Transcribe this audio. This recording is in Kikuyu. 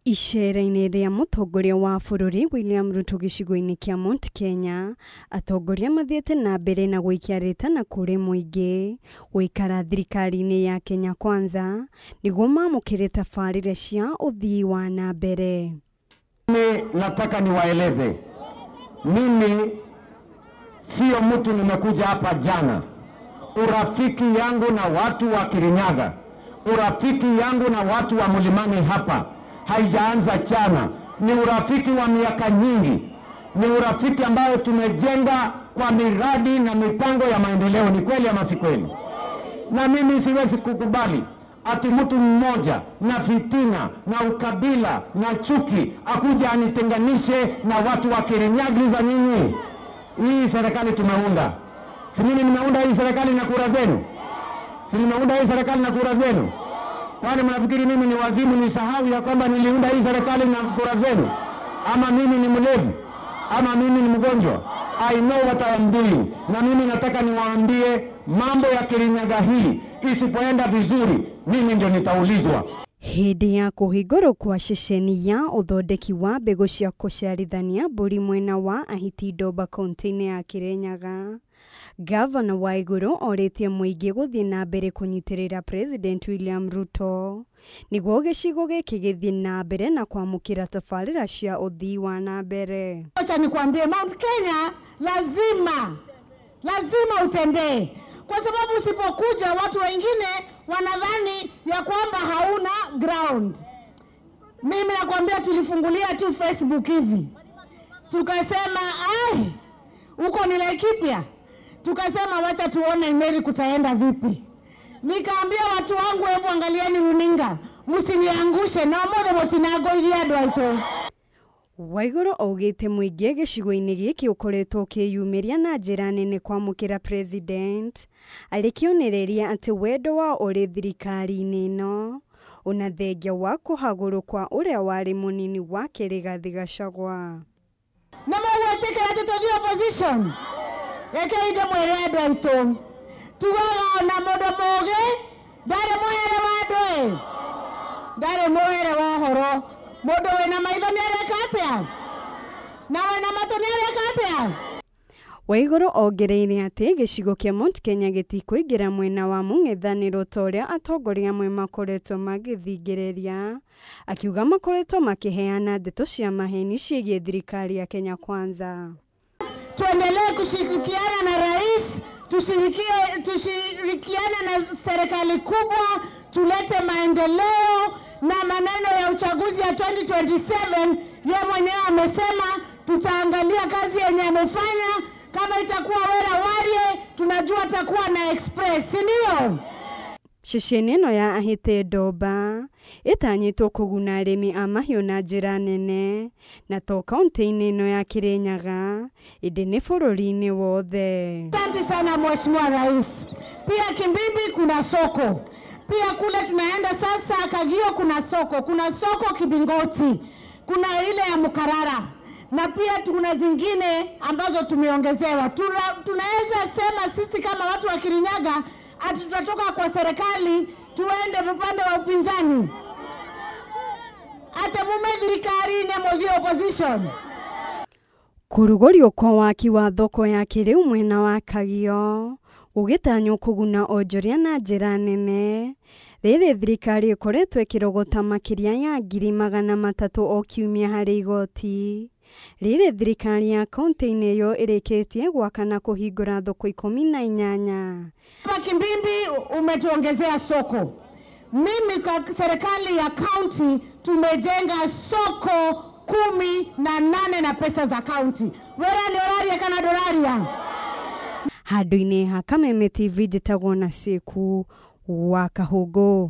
Icera-inĩ rĩa mũtongoria wa bũrũri William Ruto gĩcigo-inĩ kĩa Mount Kenya, atongoria mathiĩte na mbere na gũikia rĩtana kũrĩ mũingĩ gũikara thirikari-inĩ ya Kenya Kwanza nĩguo mamũkĩre tabarĩra cia ũthii wa na mbere. Mimi nataka niwaeleze, mimi sio mtu nimekuja hapa jana. Urafiki yangu na watu wa Kirinyaga, urafiki yangu na watu wa Mlimani hapa haijaanza jana. Ni urafiki wa miaka nyingi, ni urafiki ambayo tumejenga kwa miradi na mipango ya maendeleo. Ni kweli ama si kweli? Na mimi siwezi kukubali ati mtu mmoja na fitina na ukabila na chuki akuja anitenganishe na watu wa Kirinyaga. Za nyinyi, hii serikali tumeunda, si mimi nimeunda hii serikali na kura zenu? Si nimeunda hii serikali na kura zenu? Kwani mnafikiri mimi ni wazimu nisahau ya kwamba niliunda hii serikali na kura zenu? Ama mimi ni mlevi? Ama mimi ni mgonjwa? I know what I am doing. Na mimi nataka niwaambie mambo ya Kirinyaga hii isipoenda vizuri, mimi ndio nitaulizwa. Hĩndĩ ya kũhingũrwo kwa ceceni ya ũthondeki wa mbegũ cia kũciarithania mbũri mwena wa Ahiti Ndomba kaunti-inĩ ya Kirinyaga, Gavana Waiguru orĩtie mũingĩ gũthiĩ na mbere kũnyitĩrĩra President William Ruto nĩguo gĩcigo gĩkĩ gĩthiĩ na mbere na kwamũkĩra tabarĩra cia ũthii wa na mbere. Acha nikwambie, Mount Kenya lazima utembee, kwa sababu usipokuja watu wengine wanadhani ya kwamba hauna ground. Mimi nakwambia, tulifungulia tu Facebook hivi, tukasema ai, huko ni Laikipia, tukasema wacha tuone Meri kutaenda vipi. Nikaambia watu wangu, hebu angalieni runinga, msiniangushe na mothe mutinago iria andũ aitũ. Waiguru augĩte mũingĩ gĩcigo-inĩ gĩkĩ ũkoretwo ũkĩyumĩria na njĩra nene kwamũkĩra president arĩ kĩonereria atĩ wendo wao ũrĩ thirikari-inĩ ĩno ona thengia wa kũhagũrwo kwa ũrĩa warĩ mũnini wake Rigathĩ Gachagua. Na mũgwĩtĩkĩra atĩ tũthiĩ opposition? Rekei ndĩmwĩre andũ aitũ, tugaga ona mũndũ mũũgĩ ndarĩ mũhere wa andũ ĩ, ndarĩ mũhere wa ũhoro. Mũndũ wĩna maitho nĩ areka atĩa? Na wĩna matũ nĩ areka atĩa? Waiguru ongereire atĩ gĩcigo kĩa Mount Kenya gĩtikũingĩra mwena wa mũng'ethanĩro ta ũrĩa atongoria amwe makoretwo magĩthingĩrĩria, akiuga makoretwo makĩheana ndeto cia maheni ciĩgiĩ thirikari ya Kenya Kwanza. Tuendelee kushirikiana na rais, tushirikiane na serikali kubwa, tulete maendeleo. Na maneno ya uchaguzi ya 2027, ye mwenyewe amesema tutaangalia kazi yenye amefanya. Kama itakuwa wera warie, tunajua atakuwa na express, si ndio? Ceceni ĩno ya Ahiti Ndomba ĩtanyĩtwo kũguna arĩmi a mahiũ na njĩra nene, na to kaunti-inĩ ĩno ya Kirinyaga ĩndĩ nĩ bũrũri-inĩ wothe. Asante sana Mheshimiwa Rais. Pia Kimbimbi kuna soko. Pia kule tunaenda sasa Kagio kuna soko, kuna soko Kibingoti, kuna ile ya Mukarara, na pia kuna zingine ambazo tumeongezewa. Tunaweza sema sisi kama watu wa Kirinyaga ati tutatoka kwa serikali tuende upande wa upinzani? Ate mume thirikari ne moji opposition. Kũrugũrio kwa waki wa thoko ya kĩrĩu mwena wa Kagio gũgĩtanywo kũguna onjoria na njĩra nene rĩrĩ thirikari ĩkoretwo ĩkĩrogota makĩria ya 300,000 o kiumia harĩ igoti. Rĩrĩ thirikari ya kaunti-inĩ ĩyo ĩrĩkĩtie gwaka na kũhingũra thoko 18. Hapa Kimbimbi umetuongezea soko. Mimi kwa serikali ya kaunti tumejenga soko 18 na pesa za kaunti. Wera ni oraria kana doraria? Handũ-inĩ ha Kameme TV njĩtagwo na Ciku wa Kahũngũ.